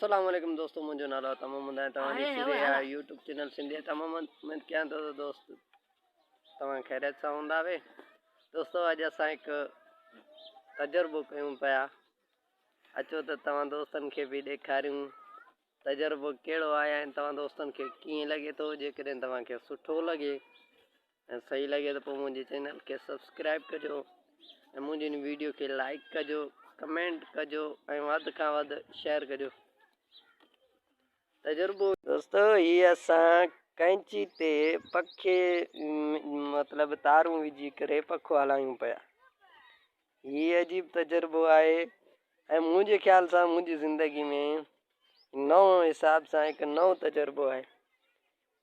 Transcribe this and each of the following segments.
السلام عليڪم دوستو منهنجو نالو عطا محمد آهي توهان ڏسي رهيا آهيو يوٽيوب چينل سنڌي عطا محمد اميد ڪيان ٿو ته دوست توهان خيريت سان هوندا وي دوستو اڄ اسان هڪ تجربو ڪيون پيا اچو ته توهان دوستن کي به ڏيکاريون تجربو ڪهڙو آهي ۽ توهان دوستن کي ڪيئن لڳي ٿو جيڪڏهن توهان کي سٺو لڳي ۽ صحيح لڳي ته پوء منهنجي چينل کي سبسڪرائب ڪجو ۽ منهنجي هن ويڊيو کي لائڪ ڪجو ڪمينٽ ڪجو ۽ وڌ کان وڌ شيئر ڪجو تجربو دوستو هي اسان ڪئنچي تي پکي مطلب تارون وجهي ڪري پکو هلايون پيا هي عجيب تجربو آهي ۽ منهنجي خيال سان منهنجي زندگي ۾ نئون حساب سان هڪ نئون تجربو آهي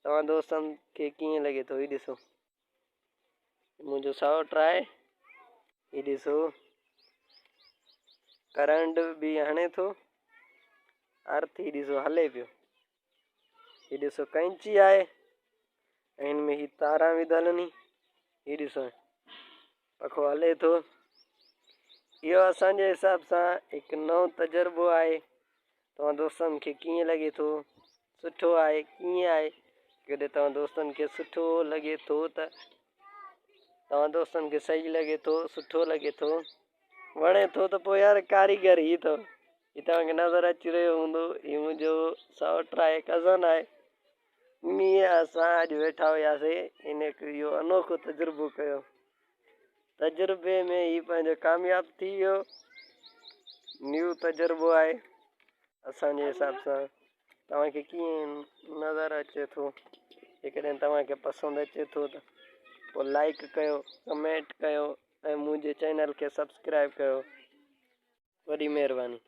توهان دوستن کي ڪيئن لڳي ٿو هي ڏسو منهنجو سئوٽ آهي هي ڏسو ڪرنٽ به هڻي ٿو ارٿ هي ڏسو هلي پيو هي ڏسو ڪئنچي آهي ۽ هن ۾ هي تارا وڌل ني هي ڏسو پکو هلي ٿو. اهو اسان جي حساب سان هڪ نئون تجربو آهي. توهان دوستن کي ڪيئن لڳي ٿو؟ سٺو آهي ڪيئن آهي؟ جيڪڏهن توهان دوستن کي سٺو لڳي ٿو ته توهان دوستن کي صحيح لڳي ٿو سٺو لڳي ٿو وڻي ٿو ته پوء يار ڪاريگر هي اٿو هي توهان کي نظر اچي رهيو هوندو هي منهنجو سئوٽ آهي ڪزن آهي مينهن اسان اڄ ويٺا هياسي هن هڪ اهو انوکو تجربو ڪيو تجربي ۾ هي پنهنجو ڪامياب ٿي ويو نيو تجربو آهي اسان جي حساب سان توهان کي ڪيئن نظر اچي ٿو جيڪڏهن توهان کي پسند اچي ٿو ته پوء لائڪ ڪيو ڪمينٽ ڪيو ۽ منهنجي چينل کي سبسڪرائب ڪيو وڏي مهرباني.